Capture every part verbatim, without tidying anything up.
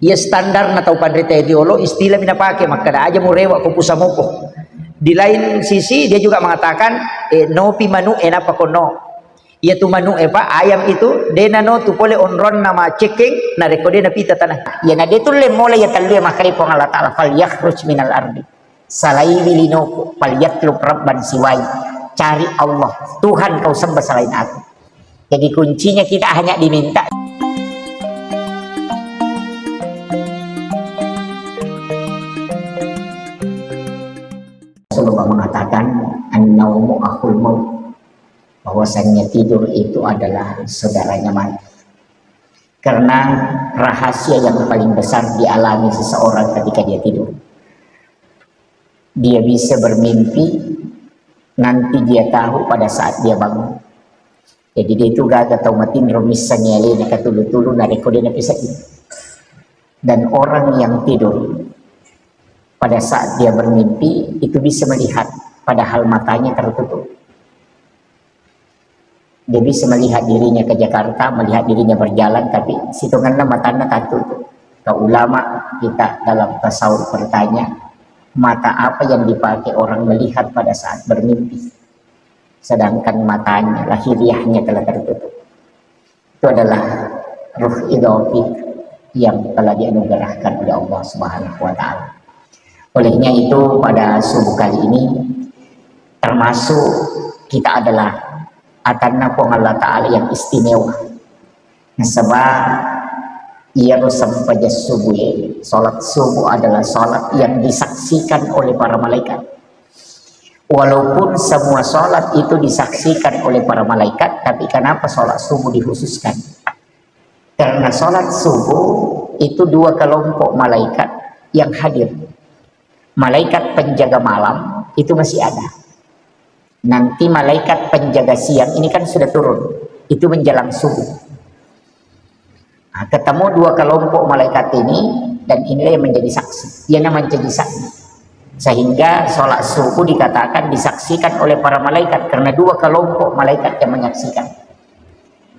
Iya standarna tau panrita riolo, istilah mi napake, makkeda aja murewa ko pusa mopo. Di lain sisi, dia juga mengatakan, eh, nopi manu, eh, napa kono. Iya tu manu, eh, Pak, ayam itu, dena no tu pole onronna ma cekeng, narekko dena pita tanah. Iya na dia tu le mola iya tellu ya makkeda Puang Allah Ta'ala, "Fal yakhruj minal ardi." Salaiwi linoku, "Fal yatlub rabban siwai." Cari Allah, Tuhan kau sembah selain aku. Jadi kuncinya kita hanya diminta. Rasulullah mengatakan, "An-naumu akhul maut," bahwasanya tidur itu adalah saudaranya mati. Karena rahasia yang paling besar dialami seseorang ketika dia tidur. Dia bisa bermimpi, nanti dia tahu pada saat dia bangun. Jadi dia itu gaga tau matinro missengngi alena katulu-tulu narekko dia napiseddi. Dan orang yang tidur pada saat dia bermimpi itu bisa melihat padahal matanya tertutup. Dia bisa melihat dirinya ke Jakarta, melihat dirinya berjalan, tapi situngenna matanna tertutup. Ke ulama kita dalam tasawuf bertanya, mata apa yang dipakai orang melihat pada saat bermimpi? Sedangkan matanya, lahiriahnya telah tertutup. Itu adalah ruh idafi yang telah dianugerahkan oleh Allah Subhanahu wa Ta'ala. Olehnya itu, pada subuh kali ini, termasuk kita adalah atanna Puang Allah Ta'ala yang istimewa. Nasaba iyaro sempajang subuh, salat subuh adalah salat yang disaksikan oleh para malaikat. Walaupun semua salat itu disaksikan oleh para malaikat, tapi kenapa salat subuh dikhususkan? Karena salat subuh itu dua kelompok malaikat yang hadir. Malaikat penjaga malam itu masih ada. Nanti malaikat penjaga siang ini kan sudah turun. Itu menjelang subuh. Nah, ketemu dua kelompok malaikat ini, dan inilah yang menjadi saksi. Ia namanya menjadi saksi. Sehingga sholat subuh dikatakan disaksikan oleh para malaikat karena dua kelompok malaikat yang menyaksikan.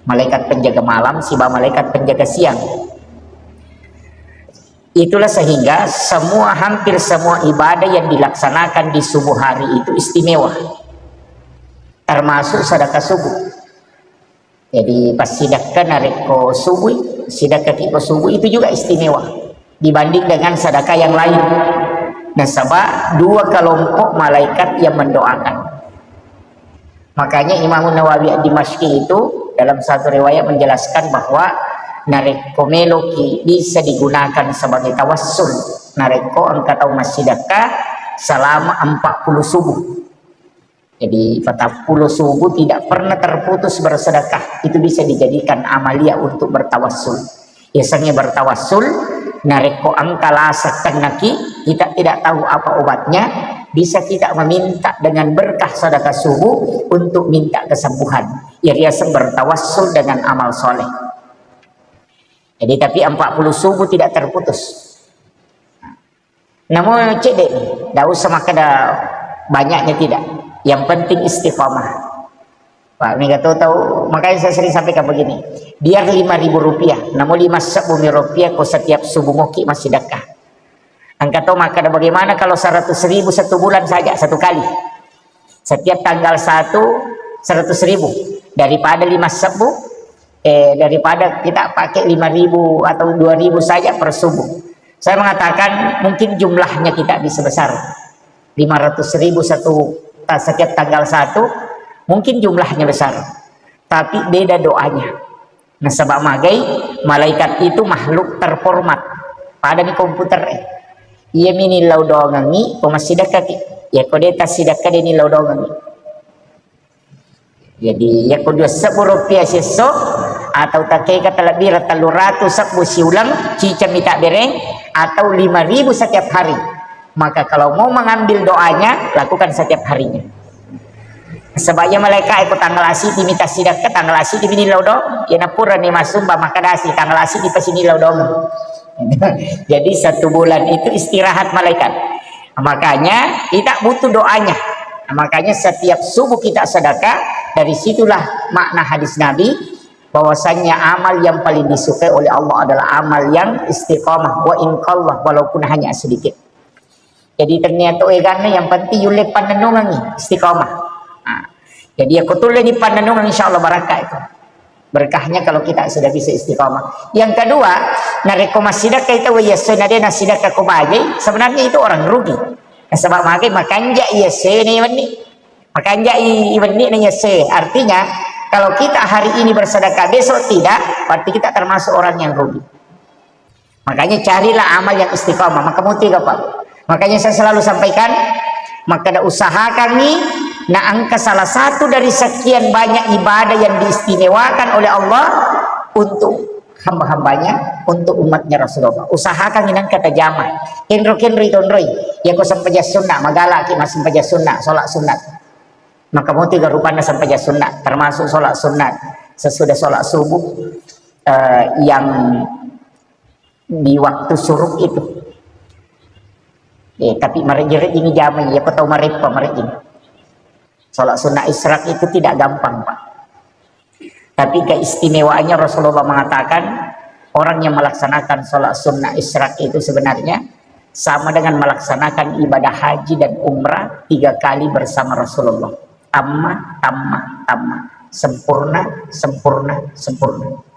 Malaikat penjaga malam, siba malaikat penjaga siang. Itulah sehingga semua, hampir semua ibadah yang dilaksanakan di subuh hari itu istimewa. Termasuk sedekah subuh. Jadi, pas sidekka narekko subuh, sidekka ki ko subuh itu juga istimewa dibanding dengan sedekah yang lain. Nasaba dua kelompok malaikat yang mendoakan. Makanya Imam Nawawi Ad-Dimashqi itu dalam satu riwayat menjelaskan bahwa narekko meloki bisa digunakan sebagai tawassul, narekko engka tau massidekka selama empat puluh subuh. Jadi, patappulo subuh tidak pernah terputus bersedekah. Itu bisa dijadikan amalia untuk bertawassul. Biasanya bertawassul, narekko engka lasa tengaki, kita tidak tahu apa obatnya, bisa kita meminta dengan berkah sedekah subuh untuk minta kesembuhan. Ya, biasa bertawassul dengan amal soleh. Jadi, tapi empat puluh subuh tidak terputus. Namo cedde ni, ndak usah makkeda banyaknya tidak. Yang penting istiqamah. Pak, mega to tahu, makanya saya sering sampaikan begini. Biar lima ribu rupiah, namo lima sebbu mi rupiah ko setiap subuh moki massidekka. Engka to makkeda bagaimana kalau seratus ribu satu bulan saja, satu kali. Setiap tanggal satu, seratus ribu. Daripada lima sebbu, eh, daripada kita pakai lima ribu atau dua ribu saja per subuh. Saya mengatakan mungkin jumlahnya tidak bisa besar. Lima ratus ribu satu ta-, setiap tanggal satu, mungkin jumlahnya besar. Tapi beda doanya. Nasaba magai, malaikat itu makhluk terformat. Pada mi komputer, eh. Iya mi nillau doangengi, ko massidekka ki. Ya ko de tassidekka de nillau doangengi. Jadi, ya ko dua sebbu rupiah siesso, atau takeka talebbi ra tellu ratu sebbu siuleng, ciceng mi tabbereng, atau lima ribu setiap hari. Maka kalau mau mengambil doanya, lakukan setiap harinya. Sebab iya malaika e ko tanggal asidi mi tassidekka, tanggal asidi mi nillau do, iya napura ni massumba makkadasi tanggal asidi pasi nillau do. Jadi satu bulan itu istirahat malaikat. Makanya kita butuh doanya. Makanya setiap subuh kita sedekah, dari situlah makna hadis Nabi, bahwasanya amal yang paling disukai oleh Allah adalah amal yang istiqamah, wa in qalla, walaupun hanya sedikit. Jadi ternyata eganna yang penting yulle pannennungengngi istiqamah. Nah, jadi aku tulle ni pannennungeng, insya Allah barakah itu. Berkahnya kalau kita sudah bisa istiqamah. Yang kedua, narekko massidakka itu wiyasena de nasidakka ko bajai, sebenarnya itu orang rugi. Nasaba magai makanja iyasena wenni. Makanja i wenni na iyase. Artinya, kalau kita hari ini bersedekah, besok tidak, berarti kita termasuk orang yang rugi. Makanya carilah amal yang istiqamah. Maka muti Bapak. Makanya saya selalu sampaikan, maka ada usahakan ni na engka salah satu dari sekian banyak ibadah yang diistimewakan oleh Allah untuk hamba-hambanya, untuk umatnya Rasulullah. Usahakan ni nengka tajama. Kenro-kenro itonroi. Ya ko sempajang sunnah, magalaki mas sempajang sunnah, sholat sunat. Maka muti ga rupanna sempajang sunnah, termasuk sholat sunat. Sesudah sholat subuh, eh, yang di waktu syuruk itu. Eh, tapi marejjing-rejjing jama, iya, apa tau mareppa marejjing. Sholat sunnah isyraq itu tidak gampang, Pak. Tapi keistimewaannya Rasulullah mengatakan, orang yang melaksanakan sholat sunnah isyraq itu sebenarnya sama dengan melaksanakan ibadah haji dan umrah tiga kali bersama Rasulullah. Tamma, tamma, tamma. Sempurna, sempurna, sempurna.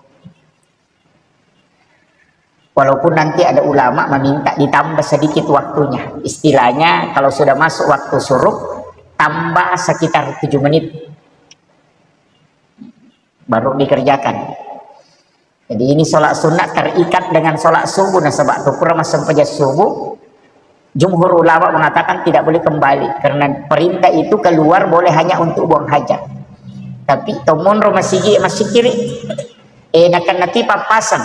Walaupun nanti ada ulama meminta ditambah sedikit waktunya. Istilahnya, kalau sudah masuk waktu syuruk, tambah sekitar tujuh menit. Baru dikerjakan. Jadi, ini sholat sunat terikat dengan sholat subuh. Nasaba tu pura massempajang subuh, jumhur ulama mengatakan tidak boleh kembali. Karena perintah itu keluar boleh hanya untuk buang hajat. Tapi, to monro masigi, masikiri. Eh, nakan nanti papasan.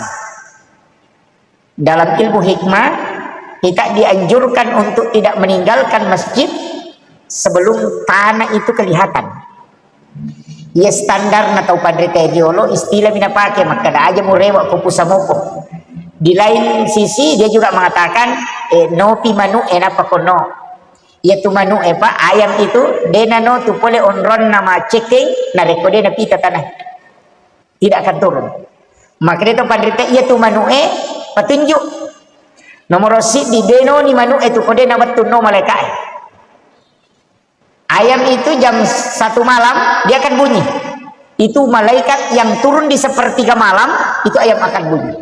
Dalam ilmu hikmah, kita dianjurkan untuk tidak meninggalkan masjid sebelum tanah itu kelihatan. Iya standar na tau panrita riolo, istilah mina pake, makkeda aja murewa ko pusamopo. Di lain sisi, dia juga mengatakan, eh, nopi manu, eh, napa kono. Iya tu manu, eh, Pak, ayam itu, dena no tu pole onron nama ceking, narekko dena pita tanah. Tidak akan turun. Makanya itu panrita, iya tu manu, eh, petunjuk. Nomor siddi, deno ni manu, eh, tu kode na wettu no malaika, eh. Ayam itu jam satu malam, dia akan bunyi. Itu malaikat yang turun di sepertiga malam, itu ayam akan bunyi.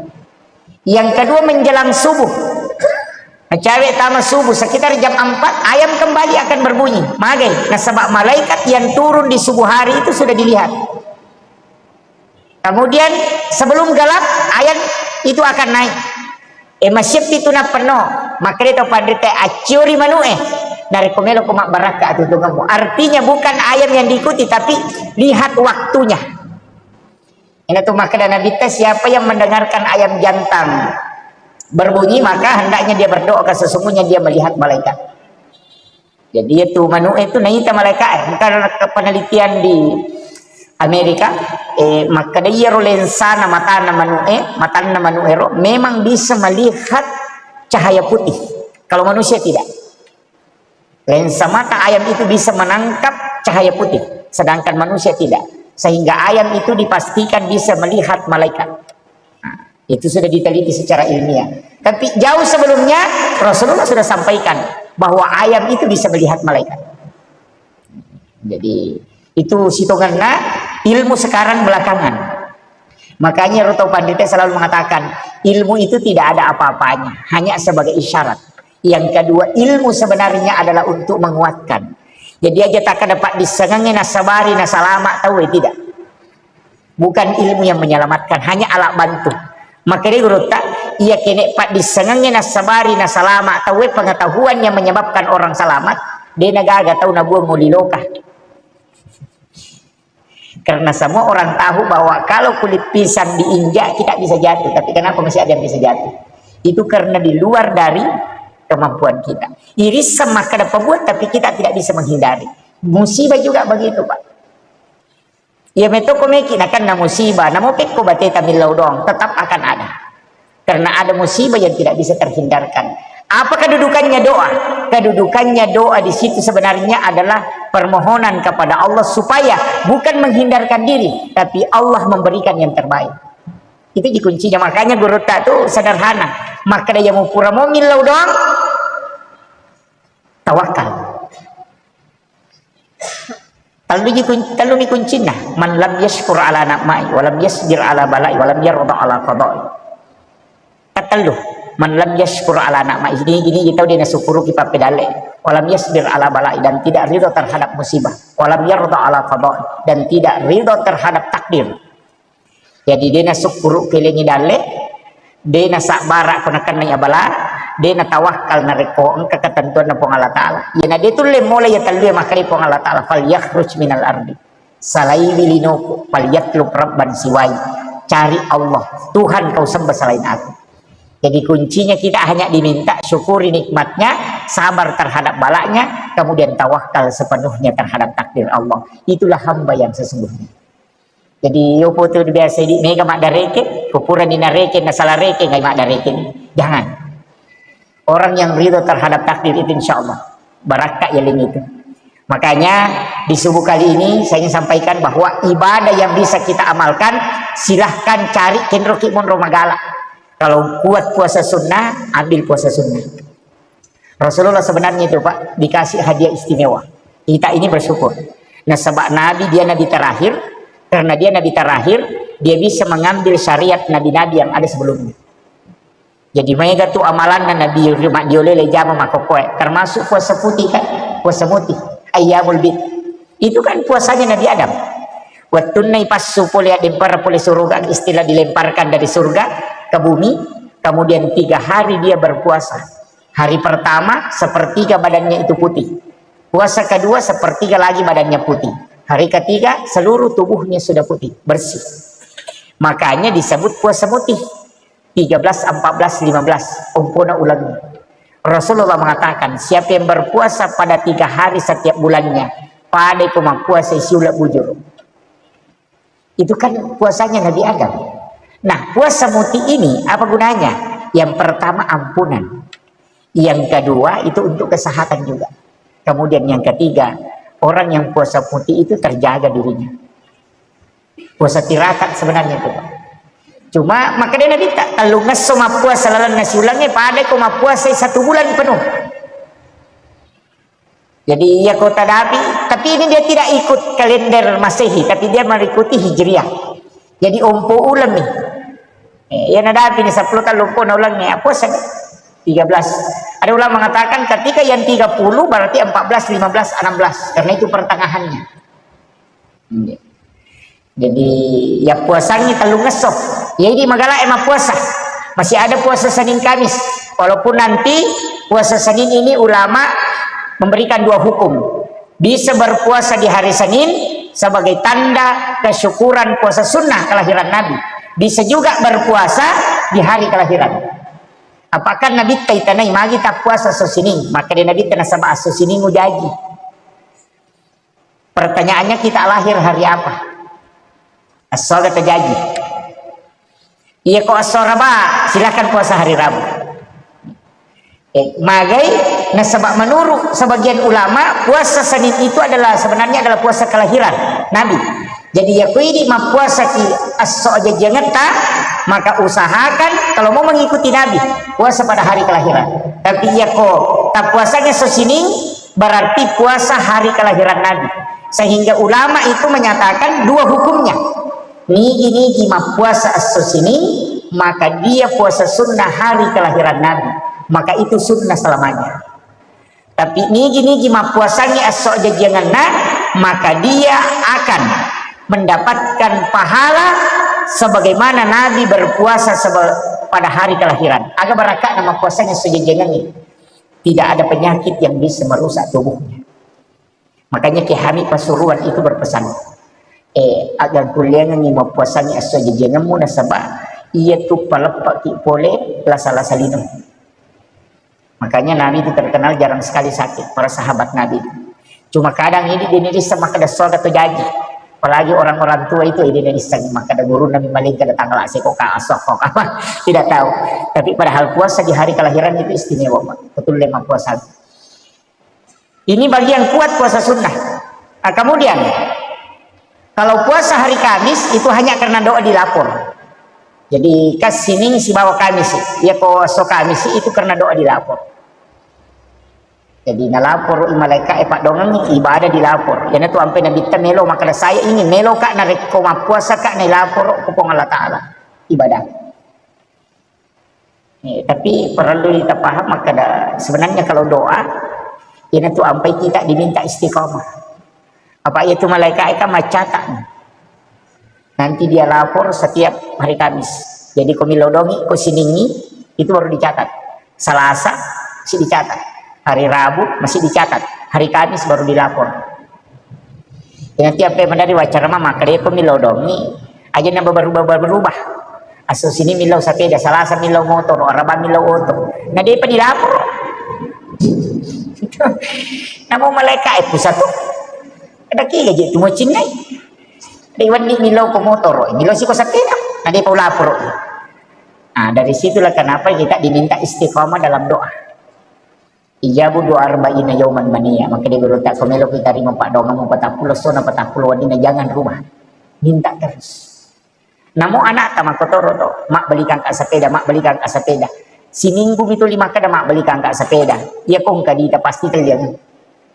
Yang kedua, menjelang subuh. Cawe tama subuh, sekitar jam empat, ayam kembali akan berbunyi. Magai, nasaba malaikat yang turun di subuh hari itu sudah dilihat. Kemudian, sebelum gelap, ayam itu akan naik. Eh, masyeppi tu nappenno. Makanya tau panrita, acciori manu, eh. Narekko melo ko mabbarakka atutungemmu. Artinya bukan ayam yang diikuti, tapi lihat waktunya. Ina tu makkeda Nabitta, siapa yang mendengarkan ayam jantan berbunyi, maka hendaknya dia berdoa, karena sesungguhnya dia melihat malaikat. Jadi, itu manu itu naita malaikat, eh. Bukan penelitian di Amerika, eh, makkeda iyaro lensana matana manu, eh, matanna manu ero memang bisa melihat cahaya putih. Kalau manusia tidak. Lensa mata ayam itu bisa menangkap cahaya putih, sedangkan manusia tidak. Sehingga ayam itu dipastikan bisa melihat malaikat. Nah, itu sudah diteliti secara ilmiah. Tapi jauh sebelumnya, Rasulullah sudah sampaikan bahwa ayam itu bisa melihat malaikat. Jadi, itu sitonganna ilmu sekarang belakangan. Makanya Ruto Pandita selalu mengatakan, ilmu itu tidak ada apa-apanya, hanya sebagai isyarat. Yang kedua, ilmu sebenarnya adalah untuk menguatkan. Jadi aja tak dapat disengengi nasabari nasalama tahu, eh, tidak. Bukan ilmu yang menyelamatkan, hanya alat bantu. Makanya gurutta, iya kene paddissengengi nasabari nasalama tahu, eh, pengetahuan yang menyebabkan orang selamat, de nagaga tahu nabuang muli loka. Karena semua orang tahu bahwa kalau kulit pisang diinjak, kita bisa jatuh. Tapi kenapa masih ada yang bisa jatuh? Itu karena di luar dari kemampuan kita. Iris sama kada pembuat, tapi kita tidak bisa menghindari. Musibah juga begitu, Pak. Ya, metoko meki nakanna musibah, namo pekko bateta millau doang, tetap akan ada. Karena ada musibah yang tidak bisa terhindarkan. Apa kedudukannya doa? Kedudukannya doa di situ sebenarnya adalah permohonan kepada Allah supaya bukan menghindarkan diri, tapi Allah memberikan yang terbaik. Itu ji kuncinya. Makanya gurutta tu sederhana. Makkeda iya mupura mo millau doang, tawakal. Tellu ji kun-, tellu mi kuncinna. Man lam yashkur ala na'mai, wa lam yasbir ala balai, wa lam yarda ala qadai. Katellu. Man lam yashkur ala na'mai. Ini, ini kita udah nasukkuruki pappedalle. Wa lam yasbir ala balai, dan tidak ridho terhadap musibah. Wa lam yarda ala qadai, dan tidak ridho terhadap takdir. Jadi, de' nasyukkuru kelengi dalle, de' nasabbara ko nakennai abala, de' natawakkal narekko engka ketentuanna Puang Allah Ta'ala. Iyana de' tulle mola iya tellue makkeda Puang Allah Ta'ala, "Falyakhruj minal ardi." Salaiwi linoku, "Falyatlub rabban siwai." Cari Allah, Tuhan kau sembah selain aku. Jadi kuncinya kita hanya diminta syukuri nikmatnya, sabar terhadap balanya, kemudian tawakal sepenuhnya terhadap takdir Allah. Itulah hamba yang sesungguhnya. Jadi, yopo tu biasa di mega maddareke, pupurani nareke, nasala reke, ngai maddareke. Jangan. Orang yang ridho terhadap takdir itu insya Allah barakka yaleng itu. Makanya di subuh kali ini saya ingin sampaikan bahwa ibadah yang bisa kita amalkan, silahkan cari kenroki monro magala. Kalau kuat puasa sunnah, ambil puasa sunnah. Rasulullah sebenarnya itu, Pak, dikasih hadiah istimewa. Kita ini bersyukur. Nasaba Nabi, dia Nabi terakhir, karena dia Nabi terakhir, dia bisa mengambil syariat nabi-nabi yang ada sebelumnya. Jadi, maega tu amalanna Nabi, mak diolele jama makkokkoe, termasuk puasa putih kan, puasa putih, ayyamul bid. Itu kan puasanya Nabi Adam. Wettunna ipassu pole, addempara pole suruga, istilah dilemparkan dari surga ke bumi, kemudian tiga hari dia berpuasa. Hari pertama, sepertiga badannya itu putih. Puasa kedua, sepertiga lagi badannya putih. Hari ketiga, seluruh tubuhnya sudah putih, bersih. Makanya disebut puasa putih. Tiga belas, empat belas, lima belas, ompona uleng. Rasulullah mengatakan, siapa yang berpuasa pada tiga hari setiap bulannya, pada ko mappuasa siuleng bujur. Itu kan puasanya Nabi Adam. Nah, puasa muti ini apa gunanya? Yang pertama, ampunan. Yang kedua, itu untuk kesehatan juga. Kemudian yang ketiga, orang yang puasa muti itu terjaga dirinya. Puasa tirakat sebenarnya itu, Pak. Cuma, makanya Nabi tak, tellungesso mappuasa lalenna siulengnge, pada ko mappuasa satu bulan penuh. Jadi, iya ko tadapi, tapi ini dia tidak ikut kalender Masehi, tapi dia mengikuti Hijriah. Jadi, ompo uleng nih. Eh, iya nadapi nih sepuluh tahun lompo na uleng nih, apa sih? Tiga belas. Ada ulama mengatakan ketika yang tiga puluh berarti empat belas, lima belas, enam belas. Karena itu pertengahannya. Iya. Jadi, ya puasangi tellungesso. Ya, ini magala e mappuasa. Masih ada puasa Senin Kamis. Walaupun nanti puasa Senin ini ulama memberikan dua hukum. Bisa berpuasa di hari Senin sebagai tanda kesyukuran puasa sunnah kelahiran Nabi. Bisa juga berpuasa di hari kelahiran. Apakah Nabi taitanai magi tak puasa esso Senin? Maka dia Nabi tena sabak esso Senin ujaji. Pertanyaannya, kita lahir hari apa? Esso ga to jaji. Iya ko esso Raba, silakan puasa hari Rabu. Eh, magai, nasaba menurut sebagian ulama, puasa Senin itu adalah sebenarnya adalah puasa kelahiran Nabi. Jadi, ya ko idi mappuasa ki esso jajiangetta, maka usahakan kalau mau mengikuti Nabi, puasa pada hari kelahiran. Tapi iya ko tak puasanya esso Senin, berarti puasa hari kelahiran Nabi. Sehingga ulama itu menyatakan dua hukumnya. Nigi-nigi mappuasa esso Senin, maka dia puasa sunnah hari kelahiran Nabi. Maka itu sunnah selamanya. Tapi nigi-nigi mappuasangi esso jajiangenna, maka dia akan mendapatkan pahala sebagaimana Nabi berpuasa sebe-, pada hari kelahiran. Aga barakatna mappuasangi esso jajiangengnge. Tidak ada penyakit yang bisa merusak tubuhnya. Makanya Kiai Hamid Pasuruan itu berpesan, eh, aga kulliangengngi mappuasangi esso jajiangemmu nasaba iya tu paleppaki pole lasa-lasa lino. Makanya Nabi itu terkenal jarang sekali sakit, para sahabat Nabi itu. Cuma kadang ini dini rissa makkeda esso ga to jaji. Apalagi orang-orang tua itu, ini dari sang makkeda gurunna mi malingka datang lah seko ka asok kok apa, tidak tahu. Tapi padahal puasa di hari kelahiran itu istimewa, Pak. Betul, lima puasa. Ini bagi yang kuat puasa sunnah. Nah, kemudian, kalau puasa hari Kamis itu hanya karena doa dilapor. Jadi, kas Sining sibawa Kamis, iya ko so Kamis itu karena doa dilapor. Jadi, nalapor i malaika e, paddoangengngi ibadah dilapor. Iyanatu ampe Nabitta melo makkeda, "Saya ingin melo ka narekko mappuasa ka nailaporo ko Puang Allah Ta'ala ibadah." Eh, tapi perlu kita paham, makkeda sebenarnya kalau doa, iyanatu ampai kita diminta istiqomah. Apa itu malaikat kan maccatat. Nanti dia lapor setiap hari Kamis. Jadi ko milodongi, ko siningi, itu baru dicatat. Selasa masih dicatat. Hari Rabu masih dicatat. Hari Kamis baru dilapor. Nanti apa yang menari wacara mama, kalau ko milodongi, aja nambah berubah-berubah. Aso sini milau sepeda, Selasa milau motor, Araba milau oto. Nah, dia apa dilapor? Namo malaikat, eh, pusat tuh. Ada ki gaji tu mau cinnai. Ada iwan ni milau ko motor, milau si ko sepeda. Nah, dia pau lapor. Nah, dari situlah kenapa kita diminta istiqomah dalam doa. Ijabu doa arba'ina yauman mania. Maka dia berkata, "Ko melo kita rima paddoangeng mu patappulo sona patappulo wadina, jangan rubah. Minta terus." Namo anak ta makkotoro to, "Mak, belikan ka sepeda, Mak, belikan ka sepeda." Siminggu mi tuli makkeda, "Mak, belikan ka sepeda." Iya ko engka dita pasti telleng.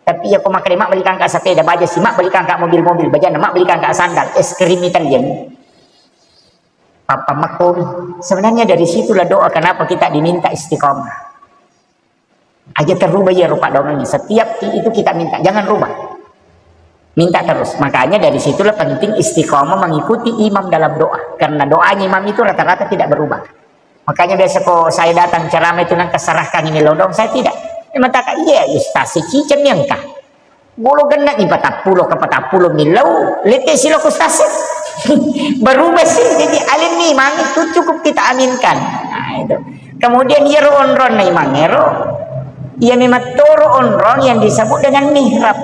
Tapi iya ko makkeda, "Mak, belikan ka sepeda," baja si, "Mak, belikan ka mobil-mobil," bajana, "Mak, belikan ka sandal," es krim mi telleng. Papa makkomi. Sebenarnya dari situlah doa kenapa kita diminta istiqomah. Aja terubah ya rupa doangnya. Setiap itu kita minta, jangan rubah. Minta terus. Makanya dari situlah penting istiqomah mengikuti imam dalam doa. Karena doanya imam itu rata-rata tidak berubah. Makanya biasa kok saya datang ceramah itu nang keserahkan ini lodong, saya tidak. Memang tak iya, ustaz, si cicem yang kah? Bolo genna ni patappulo ke patappulo milau, lete silo ku stasiun. Berubah sih, jadi alim ni mangi tu cukup kita aminkan. Nah, itu. Kemudian iyaro onrong na imangero, iya memang toro onrong yang disebut dengan mihrab.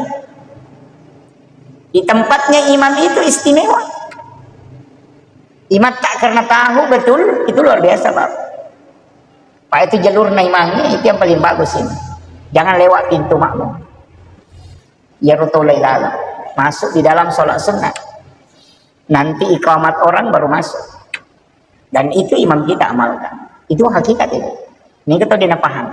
Di tempatnya imam itu istimewa. Imam tak karena tahu betul, itu luar biasa, Pak. Pak, itu jalur na imangnya itu yang paling bagus ini. Jangan lewat pintu makmum. Iyaro tolai lalang. Masuk di dalam sholat sunnah. Nanti iqamat orang baru masuk. Dan itu imam kita amalkan. Itu hakikat itu. Ini kita udah paham.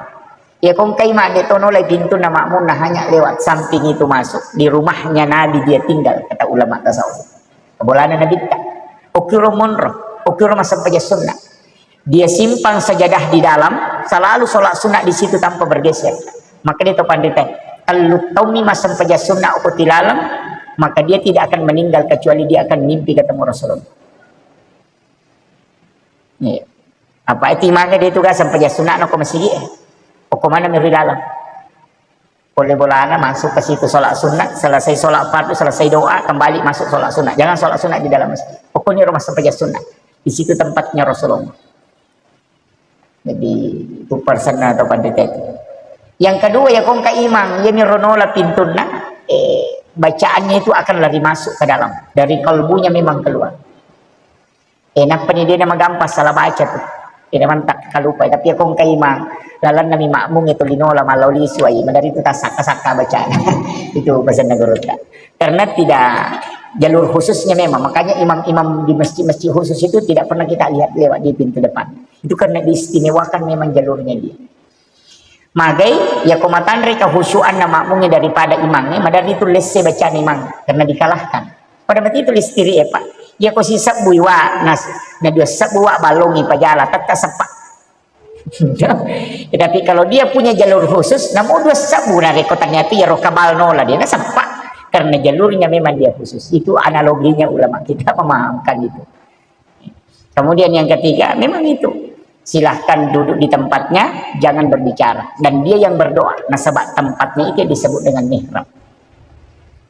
Ya, kong kai made tono lai pintu na makmum na hanya lewat samping itu masuk. Di rumahnya Nabi dia tinggal, kata ulama tasawuf. Kebolana Nabi tak. Okiro monro, okiro masampaja sunnah. Dia simpan sajadah di dalam, selalu sholat sunat di situ tanpa bergeser. Maka dia tahu pandita, tellu taummi massempajang sunat okko tilaleng, maka dia tidak akan meninggal kecuali dia akan mimpi ketemu Rasulullah. Iya. Apa itu imangnya dia itu kan sempajang sunat okko masigi, eh. Okko mana meri dalam. Pole bolana masuk ke situ sholat sunnah, selesai sholat fardu, selesai doa, kembali masuk sholat sunnah. Jangan sholat sunnah di dalam masjid. Pokoknya rumah sempajang sunnah. Di situ tempatnya Rasulullah. Jadi, itu persenna atau pandita itu. Yang kedua, ya, kong ka imang, ya, mironola pintunna, eh, bacaannya itu akan lari masuk ke dalam. Dari kalbunya memang keluar. Eh, nappa ni dia na magampang salah baca tuh. Dia mantak kalupa. Tapi ya kong ka imang, lalanna mi makmum itu linola mallau lisu ai. Madari itu tak sakka-sakka bacana. Itu pesan negara. Karena tidak jalur khususnya memang. Makanya imam-imam di masjid-masjid khusus itu tidak pernah kita lihat lewat di pintu depan. Itu karena diistimewakan memang jalurnya dia. Magai, ya ko matanre kehusyuanna makmungnge daripada imangnge, maderri tu lesse bacana imang, karena dikalahkan. Pada mati itu listiri ya, Pak. Ya ko sisebbu iwa, nas, na dua sebbu wa balongi pajala, tetta seppa. Ya, tapi kalau dia punya jalur khusus, namu dua sebbu na reko ternyata ya roka balnola dia, na seppa. Karena jalurnya memang dia khusus. Itu analoginya ulama kita memahamkan itu. Kemudian yang ketiga, memang itu. Silahkan duduk di tempatnya, jangan berbicara. Dan dia yang berdoa. Nasaba tempatnya itu disebut dengan mihrab.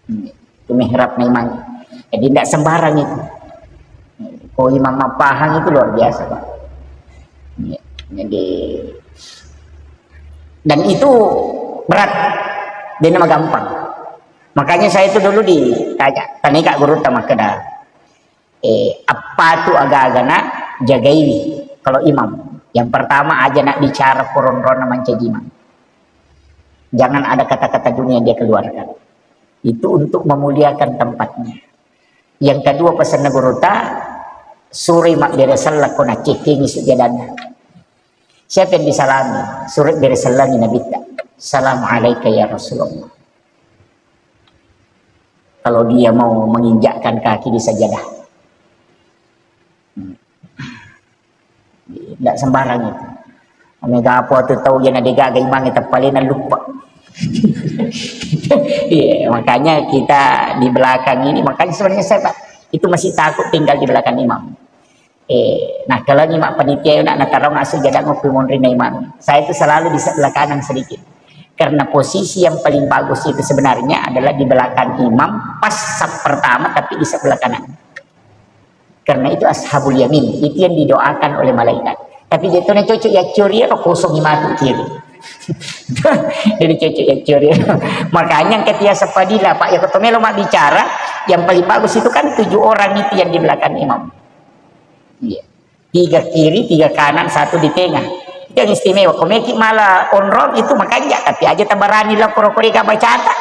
Hmm. Itu mihrab memang. Jadi tidak sembarang itu. Ko imam mappahang itu luar biasa, Pak. Iya. Jadi, dan itu berat. Dia nama gampang. Makanya saya itu dulu ditanya, tanya ka gurutta makkeda, eh, apa tu aga-aga na jagaiwi kalau imam? Yang pertama aja nak bicara koronrona mancaji imam. Jangan ada kata-kata dunia yang dia keluarkan. Itu untuk memuliakan tempatnya. Yang kedua pesanna gurutta, suroi mabbere selleng ko nacekkengi sujjadanna. Siapa yang disalami? Suroi bere sellengi Nabitta. Assalamu alaika ya Rasulullah. Kalau dia mau menginjakkan kaki di sajadah. Hmm. Tidak sembarang itu. Mega apa tu tahu yang ada gaga imang itu paling lupa. Iya, makanya kita di belakang ini, makanya sebenarnya saya, Pak, itu masih takut tinggal di belakang imam. Eh, nah, kalau ni mak panitia nak natarong asu jadang ngopi monri na imam. Saya itu selalu di sebelah kanan sedikit. Karena posisi yang paling bagus itu sebenarnya adalah di belakang imam, pas saf pertama, tapi di sebelah kanan. Karena itu ashabul yamin, itu yang didoakan oleh malaikat. Tapi dia tu cocok ya curi ya kosong matu kiri. Jadi cocok ya curi. Makanya ketika sepadila, Pak, ya ketemu lo mak bicara, yang paling bagus itu kan tujuh orang itu yang di belakang imam. Iya. Tiga kiri, tiga kanan, satu di tengah. Itu yang istimewa. Komeki malah onrong itu makanya, tapi aja tabarani lah koro-koro ga bacata.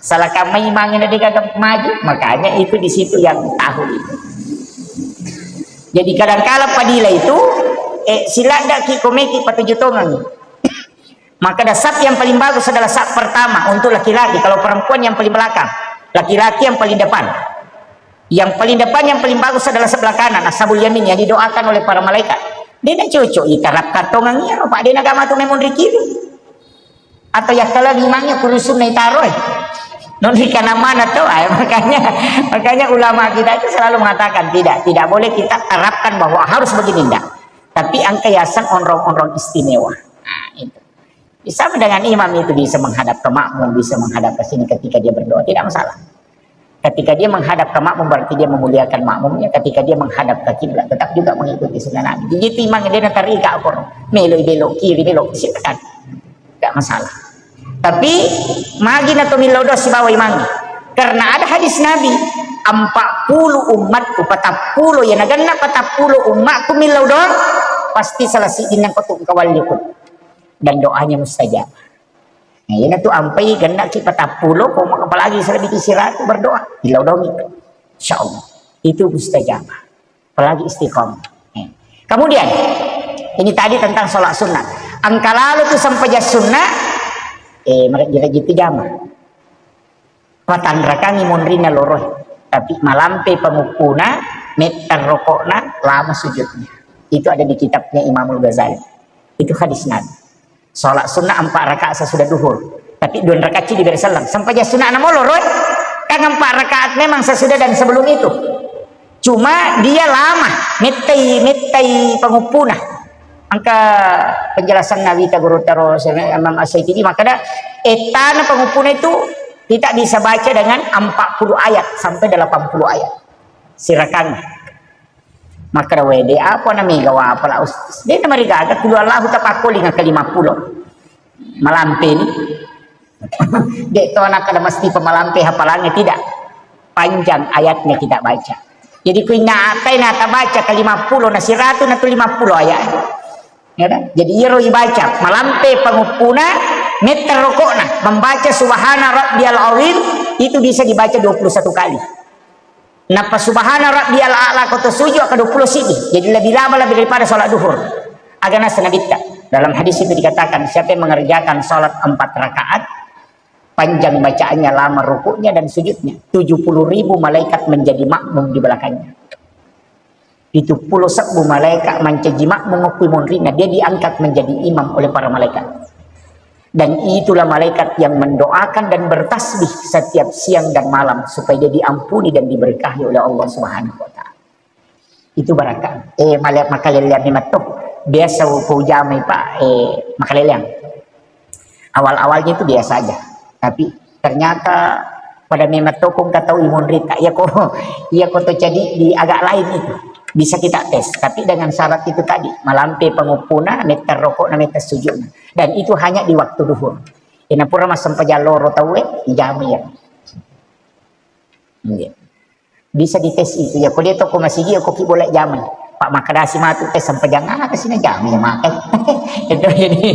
Salah kamai mangina dega maju, makanya itu di situ yang tahu itu. Jadi kadangkala padila itu, eh, siladdaki komeki patuju tongeng. Maka dasar yang paling bagus adalah saf pertama untuk laki-laki, kalau perempuan yang paling belakang, laki-laki yang paling depan. Yang paling depan, yang paling bagus adalah sebelah kanan, ashabul yamin yang didoakan oleh para malaikat. Dia nak cocok iterapkan tongang iya, Pak. Dia nak gak matu memang kiri. Atau ya kalau limangnya kurusun naik taruh. Non di kanan mana tuh? Ah, makanya, makanya ulama kita itu selalu mengatakan tidak, tidak boleh kita terapkan bahwa harus begini, enggak. Tapi angka yasang onrong-onrong istimewa. Nah, itu. Sama dengan imam itu bisa menghadap ke makmum, bisa menghadap ke sini ketika dia berdoa, tidak masalah. Ketika dia menghadap ke makmum, berarti dia memuliakan makmumnya. Ketika dia menghadap ke kiblat, tetap juga mengikuti sunnah Nabi. Jadi itu imam dia natarika apa? Melo belok kiri, belok, silakan. Tidak masalah. Tapi magi na to millau doa sibawa imam. Karena ada hadis Nabi, empat puluh umatku, patappulo ya naganna patappulo umatku millau doang, pasti salah sidin yang kotuk kawalliku. Dan doanya mustajab. Nah, ini tuh ampai genna ki patappulo, koma apalagi selebih siratu berdoa, millau doang itu. Insya Allah. Itu mustajab. Apalagi istiqomah. Eh. Kemudian, ini tadi tentang sholat sunnah. Angka lalu tu sempajang sunnah, eh, mereka gitu jama. Patanrakangi monrina loroe. Tapi malampe panguppuna, metter rokokna, lama sujudnya. Itu ada di kitabnya Imamul Ghazali. Itu hadis Nabi. Sholat sunnah empat rakaat sesudah duhur. Tapi dua rakaat ci diberi selang. Sampai jas sunnah nama loroe. Kan empat rakaat memang sesudah dan sebelum itu. Cuma dia lama, mettai, mettai panguppuna. Angka penjelasan Nabi Taguru Taro Imam As-Syaitini, maka ada etana panguppuna itu kita bisa baca dengan empat puluh ayat sampai delapan puluh ayat. Silakan. Maka ada wede apa namanya gawa apa lah, Ustaz? Dia nama rigaga kulu Allahu tapakoli ngaka lima puluh. Malampe ni. Dek to anak ada mesti pemalampe hafalannya tidak. Panjang ayatnya kita baca. Jadi ku inna atai na tabaca ke lima puluh, na siratu na tu lima puluh ayat. Ya kan? Jadi iro ibaca malampe panguppuna, metter rokokna, membaca subhana rabbiyal azim itu bisa dibaca dua puluh satu kali. Napa subhana rabbiyal a'la ko to sujud ke dua puluh sidi. Jadi lebih lama lebih daripada sholat duhur. Agana senabitta. Dalam hadis itu dikatakan, siapa yang mengerjakan sholat empat rakaat, panjang bacaannya, lama rukuknya dan sujudnya, tujuh puluh ribu malaikat menjadi makmum di belakangnya. Itu pulau sebbu malaikat mancaji makmum ngokui monrina, dia diangkat menjadi imam oleh para malaikat. Dan itulah malaikat yang mendoakan dan bertasbih setiap siang dan malam supaya dia diampuni dan diberkahi oleh Allah Subhanahu wa Ta'ala. Itu baraka. Eh, male-, makaleleang ni matto. Biasa upojamai, Pak, eh, makaleleang. Awal-awalnya itu biasa aja. Tapi ternyata pada memang tokong kata imun rita. Iya ko, iya ko to jadi di agak lain itu. Bisa kita tes. Tapi dengan syarat itu tadi, malampe panguppuna, meter rokok, na meter sujud. Dan itu hanya di waktu duhur. Ina pura massempajang loro tauwe, ijami ya. Iya. Bisa dites itu ya, ko dia toko masigi, ko ki boleh jamai. Pak makadasi matu tes sempajang, ah, kasih na jamai ya makai. Itu jadi,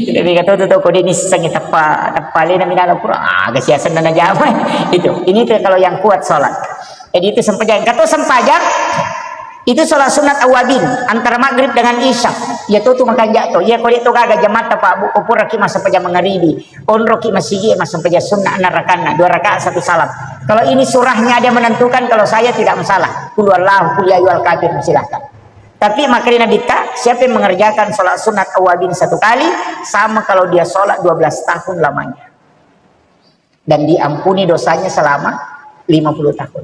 jadi kata tu toko dia ni sangi teppa, teppa lena minala kurang, ah, kasih asal na jamai. Itu, ini tuh kalau yang kuat sholat. Jadi itu sempajang. Kata sempajang, itu sholat sunat awabin, antara maghrib dengan isya. Ya tuh, tuh makanja to. Ya ko dia to gaga jamaah, Pak, Bu, ko pura ki masa pajang mangaribi. Onroki masigi, massempajang sunna, enam rakaatna, dua rakaat satu salam. Kalau ini surahnya ada menentukan, kalau saya tidak masalah. Qul huwallahu, qul ya ayyuhal kafirun, silahkan. Tapi makanya Nabi ta, siapa yang mengerjakan sholat sunat awabin satu kali, sama kalau dia sholat dua belas tahun lamanya. Dan diampuni dosanya selama lima puluh tahun.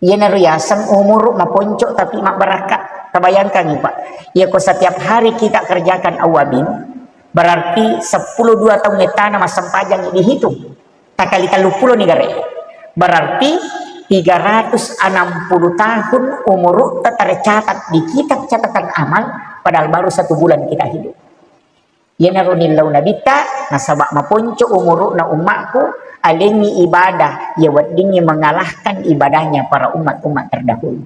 Iyanaro yaseng umuru maponco tapi mabbarakka. Tabayangkangi, Pak. Iya ko setiap hari kita kerjakan awabin, berarti sepuluh dua tahun metana massempajang dihitung. Takali tellu pulo ni gare. Berarti tiga ratus enam puluh tahun umuru tercatat di kitab catatan amal, padahal baru satu bulan kita hidup. Iyanaro nillau Nabitta, nasaba maponco umuru'na ummakku, alengngi ibadah, iya weddingngi mengalahkan ibadahnya para umat-umat terdahulu.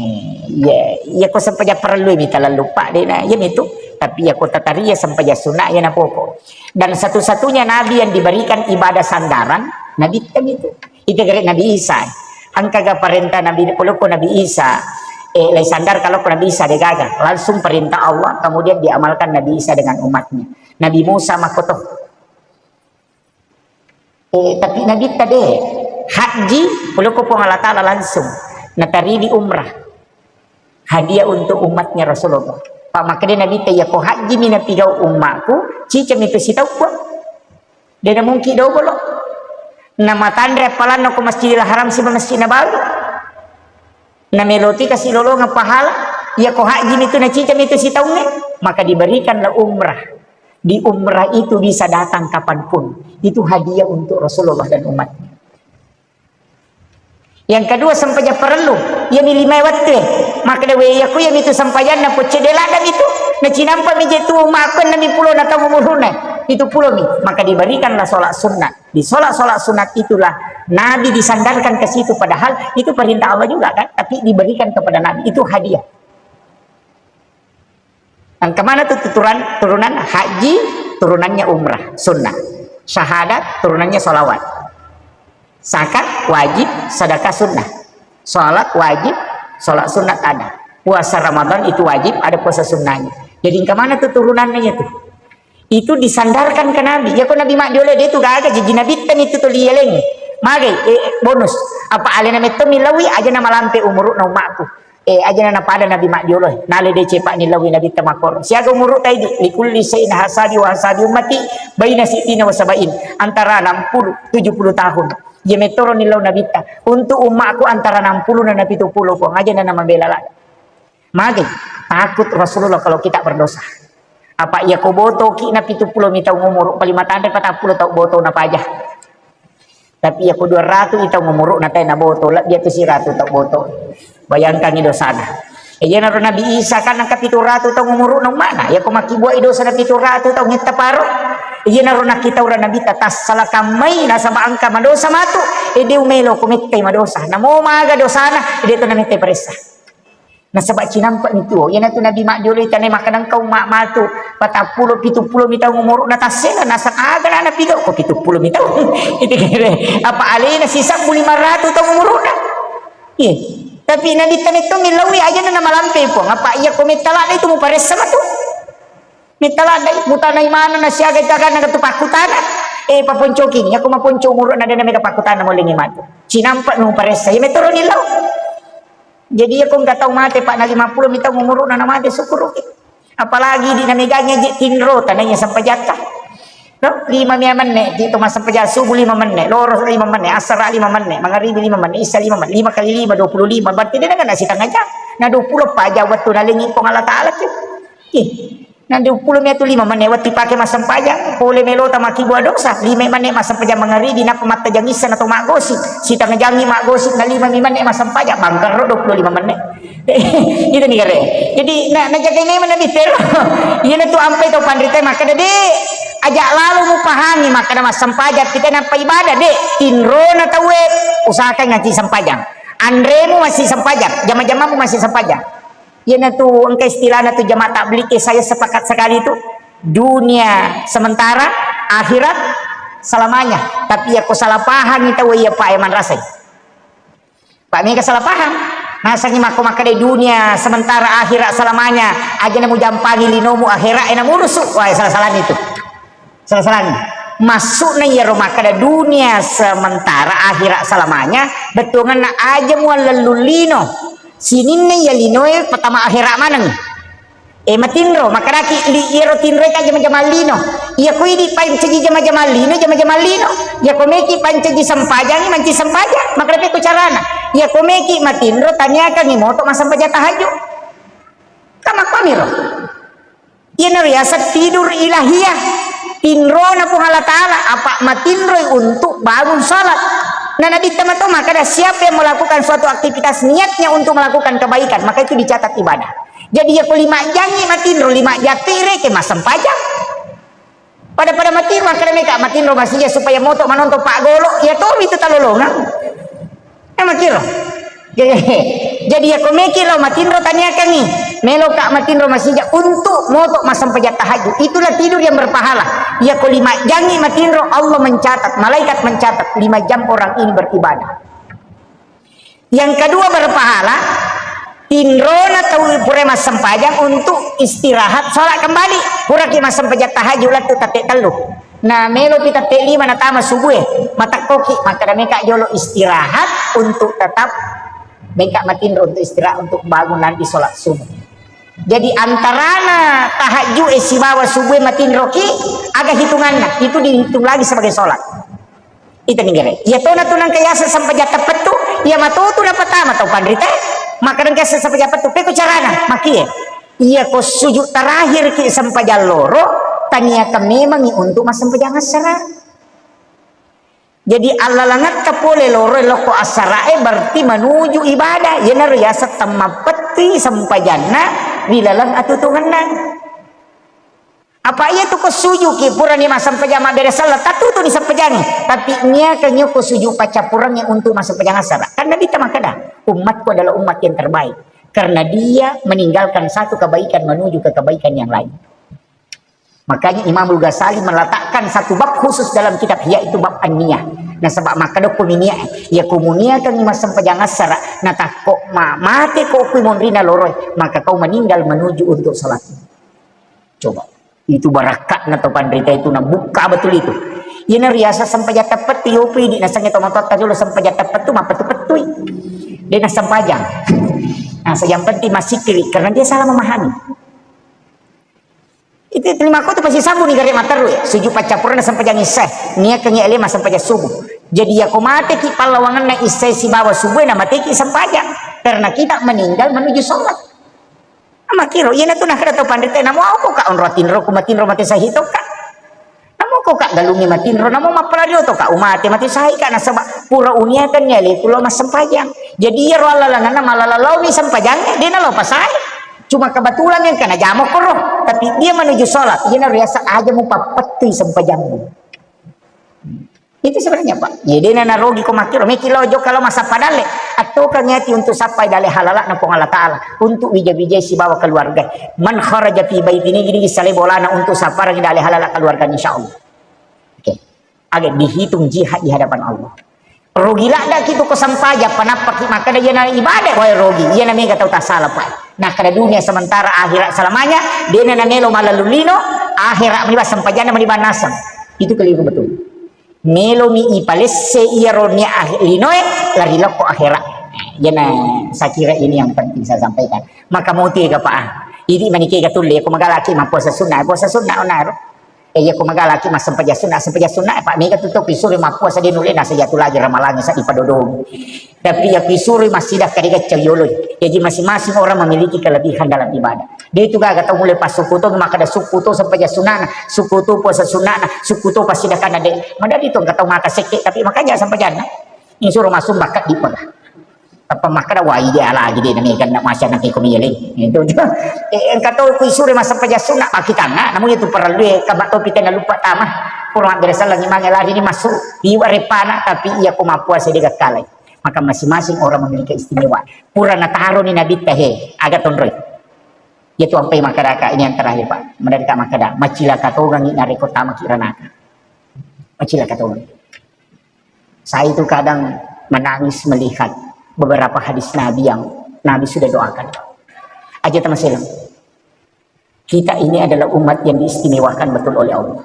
Eh, iya, iya ko sempajang parellui mita lallupa, dena, iya mitu. Tapi iya ko tataria sempajang sunna, iya napoko. Dan satu-satunya nabi yang diberikan ibadah sandaran, Nabitta mitu. Ita gare Nabi Isa. Engkaga parenta Nabi, poloko Nabi Isa, eh, lai sandar kalau ko Nabi Isa degaga. Langsung perintah Allah, kemudian diamalkan Nabi Isa dengan umatnya. Nabi Musa makoto. Eh, tapi Nabitta de haji, poloko Puang Allah Ta'ala langsung. Nataridi umrah. Hadiah untuk umatnya Rasulullah. Pak, makanya Nabitta, iya ko haji mi napigau ummaku, cicami tu sitau, Puang. Dena mungkin dobolo. Namatanre appalanna ko Masjidil Haram siba Masjid Nabawi. Nameloti kasi lolongeng pahala. Iya ko haji mitu nacica mitu sitaungnge, maka diberikanlah umrah. Di umrah itu bisa datang kapanpun. Itu hadiah untuk Rasulullah dan umatnya. Yang kedua, sempajang parellu. Iya mi lima wettu. Maka dewe iya ku iya mitu sempajanna pocce de ladang itu. Nacinampa mi je tu makku enam pulo na tahun umuruna. Itu pulo mi. Maka diberikanlah sholat sunat. Di sholat-sholat sunat itulah Nabi disandarkan ke situ. Padahal itu perintah Allah juga kan. Tapi diberikan kepada Nabi. Itu hadiah. Engka mana tu tuturan, turunan haji, turunannya umrah, sunnah. Syahadat, turunannya salawat. Zakat wajib, sedekah sunnah. Salat wajib, salat sunat ada. Puasa Ramadan itu wajib, ada puasa sunnahnya. Jadi engka mana tu turunannya tu? Itu disandarkan ke Nabi. Ya ko Nabi maddiolo de tu gaga, jadi Nabi tani tu tuli eleng. Magai, eh, bonus. Apa alena metto milawi aja nama lampe umuruna ummaku. Eh, ajana napada Nabi maddiolo, nale de cepa ni lawi Nabi tamakoro. Siaga umuru taidi, likulli syai'in hasabi wa hasabi ummati baina sittina wa sabain. Antara enam puluh, tujuh puluh tahun. Iya metoro ni lau Nabitta. Untuk ummaku antara enam puluh na pitu puluh, Puang. Ajana nama bela lada. Magai, takut Rasulullah kalau kita berdosa. Apa iya ko boto ki na pitu puluh mi taung umuru, paling matande patang puluh tau boto na paja. Tapi iya ko dua ratu i taung umuru na tae na boto, lebbi atu siratu tau boto. Bayangkangi dosana. E, iyanaro Nabi Isa kan engka pitu ratu taung umuru na mana? Iya ko makkibua i dosa na pitu ratu taung etta paro. Iyanaro nakkitaura Nabitta tassalakang mai nasaba engka madosa matu. E, de umelo ko mettai madosa. Namo maga dosana, e, de to na mettai paressa. Nasaba cinampa mi tuo, iyanatu Nabi maddiolo itanai makkeda engka umma matu patappulo, pituppulo mi taung umuruna tassena, nasaba aga na napigau ko pituppulo mi taung. Itu kira apa alena sisabbu lima ratu taung umuruna. Iya. Tapi Nabi tanai to millaui ajana na malampe Puang. Apa iya ko metta ladde itu muparessa matu. Metta ladde, mutanai mana na siaga tagana tu pakkutana. Eh, paponcoki ni, aku maponco umuruna de na mega pakkutana molengi matu. Cinampa mi muparessa, iya metoro ni lau. Jadi, iya ko engka tau mate, Pak, na lima puluh mi taung umuruna na mate, syukuruki. Apalagi di na megangi aje tinro, tanaiya sempajatta. No? Lima mi menne, di to massempajang subuh lima menne, loro lima menne, asara lima menne, mangaribi lima menne, isya lima menne, lima kali lima, dua puluh lima, berarti de na kena setengah jam. Na dua puluh pa jam wettu nalengi Puang Allah Ta'ala ki. Ih. Na duappulo mi atu lima menne wettu ipake massempajang, pole melota makkibua dosa, lima menne massempajang mangaribi, nappa mattajang issa na to maggosi, sitengah jangi maggosi, na lima mi menne massempajang, bangkaro duappulo lima menne. Itu ni kare. Jadi na, najagai memang Nabi tero. Iyana tu ampai tau panrita makkeda, "De, aja lalo mupahangi makkeda massempajang kita nappa ibadah, de, tinrona tauwe usahakan ngaji sempajang. Anremu masih sempajang, jama-jamamu masih sempajang." Iyana tu engka istilahna tu jamaah tabligh, eh, saya sepakat sekali tu, dunia sementara, akhirat selamanya. Tapi ya ko salah pahami tau iya, Pak, ya manrasai. Pak, mega salah paham. Nasangi makko makkeda dunia sementara, akhirat selamanya. Aja na mujampangi linomu, akhirat ena murusu. Wah, salah-salah itu. Salah-salah. Maksudna iyaro makkeda dunia sementara, akhirat selamanya, bettuanganna aja muallellung lino. Sininna iya linoe pertama akhirat maneng. Eh, matinro, makkedaki li-, iyaro tinroe ka jama-jama lino. Iya ko idi pancaji jama-jama lino, jama-jama lino. Iya ko meki pancaji sempajangi, manci sempajang. Makkeda pekko carana. Iya ko meki matinro, taniakangi moto massempajang tahajud. Kan makkuamiro. Iyana riaseng tidur ilahiyah. Tinrona Puang Allah Ta'ala, apa matinroi untuk bangun salat. Nah, Nabi Muhammad makkeda, siapa yang melakukan suatu aktivitas niatnya untuk melakukan kebaikan, maka itu dicatat ibadah. Jadi, iya ko lima jangi matinro, lima jatti reke massempajang. Pada-pada matinro, makkeda meka matinro masija supaya moto manonton Pak Golo, iya tomi itu talolongang. Eh, makkiro. Jadi, iya ko meki lao matinro, taniakangi. Meloka matinro masija untuk moto massempajang tahajud. Itulah tidur yang berpahala. Iya ko lima jangi matinro, Allah mencatat, malaikat mencatat lima jam orang ini beribadah. Yang kedua berpahala, tinrona tau pura massempajang untuk istirahat, sholat kembali. Puraki massempajang tahajud lettu tette tellu. Na melopi tette lima natama subue, matekkoki, makkeda meka jolo istirahat untuk tetap meka matinro untuk istirahat untuk bangun nanti sholat subuh. Jadi antarana tahajud e sibawa subue matinroki, aga hitunganna, itu dihitung lagi sebagai sholat. Ita ninggere. Iya tona tu nangka yaseng sempajang tappettu, iya matotu napatama tau panrita. Maka nangka yaseng sempajang tappettu, peko carana, makie. Iya ko sujud terakhir ki sempajang loro, taniakan memangi untuk massempajang assara. Jadi allalangetta pole loro lokko assara e berarti menuju ibadah. Iyanaro yaseng temmappetti sempajanna di laleng atutungenna. Apa iya tu ko sujuki purani massempajang mabbere sella, tatutuni sempajangnge. Tapi niakangngi ko sujud paccappurengnge untuk massempajang assara. Kan Nabitta makkeda, "Umatku adalah umat yang terbaik. Karena dia meninggalkan satu kebaikan menuju ke kebaikan yang lain." Makanya Imamul Ghazali meletakkan satu bab khusus dalam kitab Ihya itu bab an-niyah. Nasaba makkeda ko mi niat, iya ko muniakangngi massempajang assara, natakko ma-, mate ko kui monrina loroe, maka kau meninggal menuju untuk salat. Coba. Itu barakka'na to panrita itu, nabukka betul itu. Iyana riaseng sempajang tappettu, yopi di nasengnge tomatoatta jolo sempajang tappettu, mappettu-pettui. De nassempajang. Nah, yang penting massikkiri karena dia salah memahami. Itu lima ko tu pasti sambung ni gare materru ya. Sujud paccappurenna sempajang isya. Niakangngi ale massempajang subuh. Jadi ya ko mateki pallawangenna isya sibawa subuh na mateki sempajang. Karena kita meninggal menuju sholat. Makkiro, iyana tu nakkeda tau panrita, namo auko ka onro atinro, ku matinro mate sahi to ka. Namo ko ka galungi matinro, namo mappalari to ka umate mate sahi ka, nasaba pura uniakan ni aleku lao massempajang. Jadi iyaro allalanganna malala laomi sempajangnge, de nalao pasai. Cuma kebetulan yang kena jamo koro, tapi dia menuju sholat, iyana riaseng aja mupappettui sempajangmu. Itu sebenarnya, Pak. Ya, dena narogi ko makkiro, meki lao jokka lao massappa dalle. Attokangngi ati untuk sappai dalle halala'na Puang Allah Ta'ala. Untuk wija-wijai sibawa keluarga. Man kharaja fi baiti, nigi-nigi salai bolana untuk sapparangi dalle halala keluarga, insya Allah. Oke. Aga dihitung jihad di hadapan Allah. Rogi ladda ki tu ko sampaja, panappaki makkeda iyana ibadah, wae rogi. Iyana mega tau tasala, Pak. Nah, kada dunia sementara akhirat selamanya, dena namelo malalulino, akhirat meniba sampajana meniba naseng. Itu keliru betul. Melomi ipalesse iyaro nia ah-, linoe, lari lokko akhera. Iyana saya kira ini yang penting saya sampaikan. Maka moti ega, Pak, ah. Idi manike ga tulle, ko magalaki mappuasa sunnah, puasa sunnah onaro. Eh, iya ko magalaki massempajang sunnah, sempajang sunnah, Pak, mega tu to pisuri mappuasa de nulle nasa jatu lagi ramalangi sa dipadodong. Tapi ya pisuri masih dah kade gacca yolo. Jadi masing-masing orang memiliki kelebihan dalam ibadah. De' tu gaga tau mulai passukku to, makkeda sukku to sempajang sunnana, sukku to puasa sunnana, sukku to passidakana de'. Madadi tu engka tau maka sekke, tapi makanja sempajanna. Insuro masuk bakat di pala. Apa makkeda wai dia lagi de' nami ganna masa nanti ko mieleng. Itu tu. Eh, engka tau ku isuro massempajang sunna, pakitanna, namun itu perlu e, kama to pitenna lupa tama. Kurang beresan lagi mange lari ni masuk. Iwa repana, tapi iya ko mappuasa de' gakkalai. Maka masing-masing orang memiliki keistimewaan. Pura nataro ni Nabitta he, aga tonroi. Iya tu ampai makkedaka, ini yang terakhir, Pak. Madadika makkeda, macilaka tongangi narekko tamaki ranaka. Macilaka tongangi. Saya itu kadang menangis melihat beberapa hadis Nabi yang Nabi sudah doakan. Aja teman selam. Kita ini adalah umat yang diistimewakan betul oleh Allah.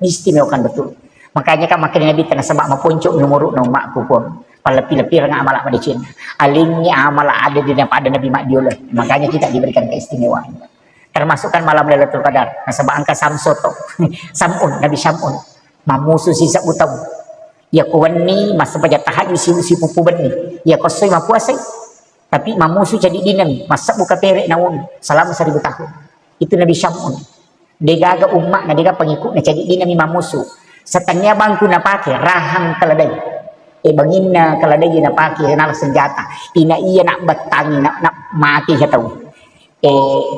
Diistimewakan betul. Makanya kan makkeda Nabitta, nasaba maponco mi umuruna ummakku pun. Palebbi-lebbireng amala madeceng. Alengngi amala ada di pada Nabi maddiolo. Makanya kita diberikan keistimewaan. Termasuk kan malam Lailatul Qadar. Nasaba engka Samsoto. Samun, Nabi Samun. Mamusu si sebbu tau. Iya ko wenni, massempajang tahajud si, si pupu benni. Iya ko soi mapuasai. Tapi mamusu cadiddinami, massebbu kapere naunu selama seribu tahun. Itu Nabi Syam'un. Degaga umma na dega pengikutna cadiddinami mamusu. Setennia bangku napake, rahang keledai. E, banginna keledai napake, nala senjata. Ina iya nak bettangi, nak, nak mati siya tau. E,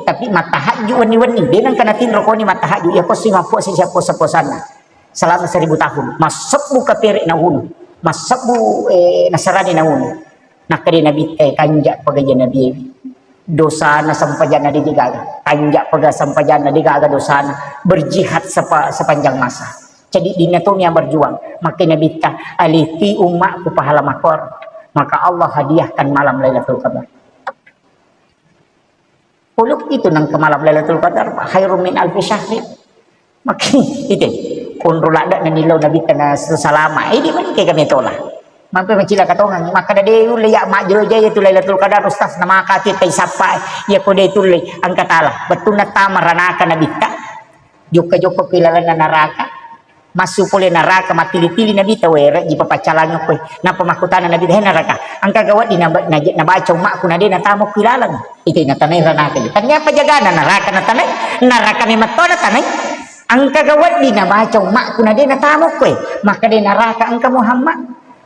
tapi mattahajju wenni-wenni, de nengka natinro koni mattahajju, iya kosi mappuasa siya puasa-puasanna. Selama seribu tahun, massebbu kapere naunu, massebbu, e, nasarani naunu. Nakkeda Nabitta, "Kanja pagaja Nabi, dosana sempajanna de gaga. Kanja paga sempajanna de gaga dosana. Berjihad sepa-, sepanjang masa." Jadi dina to yang berjuang. Maka Nabitta, "Aliti ummaku pahala makor." Maka Allah hadiahkan malam Lailatul Qadar. Puluk itu nang ke malam Lailatul Qadar, Pak. Khairum min alfi syahri. Maki, ite, konro ladda na nillau Nabitta na salama. Eh, di mana ke kami tola? Mampe macilaka tongang. Maka de ulle ya majro jaya tu Lailatul Qadar, Ustaz, na maka ti tai sapa. Ya ko de tulle angkatala. Bettunna tama ranaka Nabitta. Jokka-jokka ku ilalanna naraka. Massu pole naraka, mattili-tili Nabitta, "We, rejji papaccalangi koe." Nappa makkutana Nabitta, "He naraka, engka ga wedding naba-, naje-, nabaca ummakku na de natama ku ilalang?" Ite natanai ranaka. Tania apa jagana naraka natanai? Naraka memang to natanai. "Engka ga wedding nabaca ummakku na de natama koe?" Makkeda naraka, "Engka Muhammad,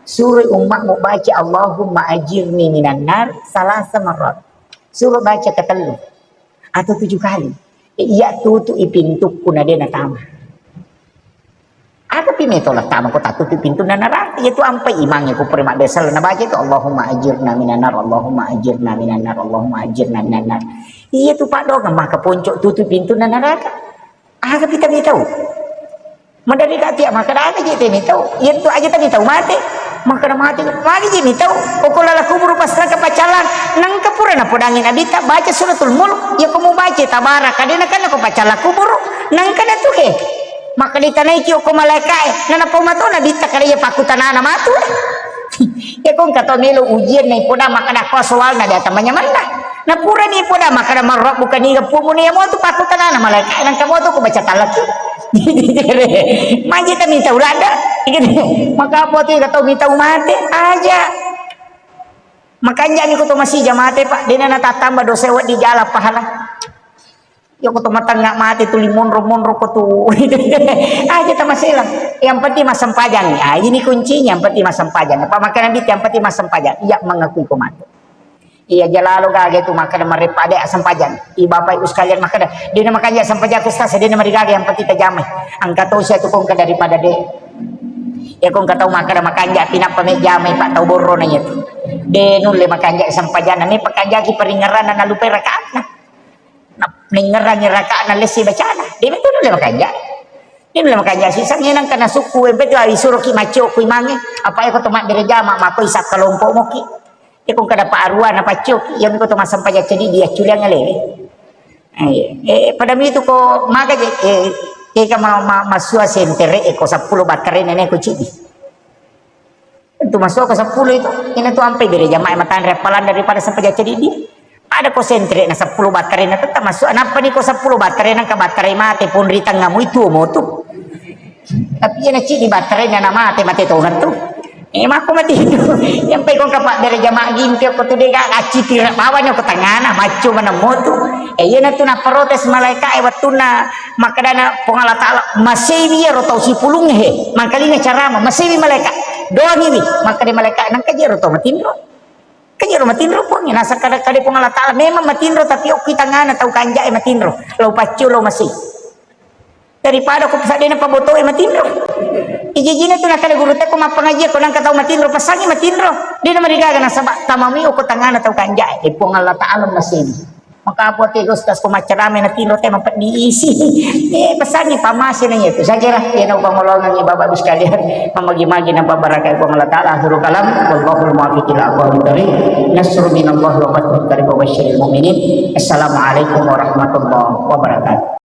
suroi ummakmu baca Allahumma ajirni minan nar salasa marrat." Suro baca ketellu atau tujuh kali. Iya tutu'i pintukku na de natama. Aga pi meto la tama ko tatutu pintunna naraka? Iya tu ampai imangnge ku pura mabbesal nabaca itu, "Allahumma ajirna minan nar, Allahumma ajirna minan nar, Allahumma ajirna minan nar." Iya tu paddoangeng maka ponco tutu pintunna naraka. Aga pi tamitau? Maderri ka tia makkeda aga je tamitau? Iya tu aja tamitau mate. Makkeda mate, magi je mitau? Oko lala kuburu pasraka pacalang. Nangka pura napodangi Nabitta baca suratul mulk. Iya ko mubaca tabaraka de nakanna ko pacala kuburu. Nangka na tu he. Maka ditanaiki okko malaikae, nanapau mato Nabitta kada iya pakkutanana matu. Iya ko engka to melo ujian na ipoda makkeda ko soalna de atamanya manna. Na purani ipoda makkeda marrabbu kaniga pumu ni motu pakkutanana malaikae nangka motu ko baca talaki. Maji ta mitau ladda. Maka apa tu iya tau mitau mate aja. Makanjani ko to masija mate, Pak. Dena natattamba dosa weddi jala pahala. Iya ko to matengnga mate tuli monro-monro ko tu. Aja tamaselang. Yang penting massempajang. Ah, ini kuncinya, yang penting massempajang. Apa makkeda Nabitta, yang penting massempajang. Iya mengakui ko mate. Iya jalalo gaga tu makkeda mareppa de sempajang. I Bapak Ibu sekalian makkeda, dena makanja sempajang ku Ustaz, dena marigaga yang penting tajamai. Engka to sia tu kongka daripada de. Ya kongka tau makkeda makanja pinappa me jamai Pak tau borro na iya tu. De nulle makanja sempajang na me pakanjaki paringerranna nalupai rakaatna. Na-, naingngerangngi raka'na lessi bacana. De' metto nulle makanja. De' nulle makanja siseng, nangka nasukku, empe tu isuroki maccio ku imangnge. Apa eko to mabbere jama, mako isakka lompo moki. Eko kada pa arua na paccio, iya miko to massempajang ceddi dia culiang alewe. Eh, eh, pada mitu ko maga je, eh, eka ma-, ma-, masua sentere eko seppulo battare nene ko ceddi. Tentu masuk ke seppulo itu, ini tu ampe bere jamaah matanre appalan daripada sempajang ceddi. Pada ko sentre na seppulo battare na tetap masuk, nappa ni ko seppulo battare na ka battare mate pun ri tengahmu itu mo tu. Tapi iya na ceddi battare na mate, mate tonga tu. Eh, makko matinro. Yang pai kong kapa bere jamaah gimpi ko tu dega acci tira bawani ko tangana maccu manemmo tu. Eh, iya natu na protes malaika e wettunna makkadana Puang Allah Taala, "Masewi iyaro tau sipulung he, mangkalinga carama, masewi malaika. Doangiwi." Makkada malaika, "Nangka jero tau matinro." Kajero matinro Puang, nasa kada-kada Puang Allah Taala memang matinro, tapi okki tangana tau kanja'e matinro. Lau paccio, lau masei. Daripada ko pesadena pabotoe matinro. Ijijina tu nakada guru te ko mappangaji ko nangka tau matinro, pasangi matinro. Dena marigaga nasaba tamami ko tangana tau kanja'e. Eh, Puang Allah Taala masei. Maka apa te ustaz ko maccarame natinro te mapeddi isi. Eh, pesangi pamase na iya tu. Saya kira, ya, na pangolongan ya Bapak Ibu sekalian. Pamagi-magi na babarakai Puang Allah Taala. Akhirul kalam. Wallahul muwaffiq ila aqwamit thariq. Nasrun minallahi wa fathun qarib wa basyiril mu'minin. Assalamualaikum warahmatullahi wabarakatuh.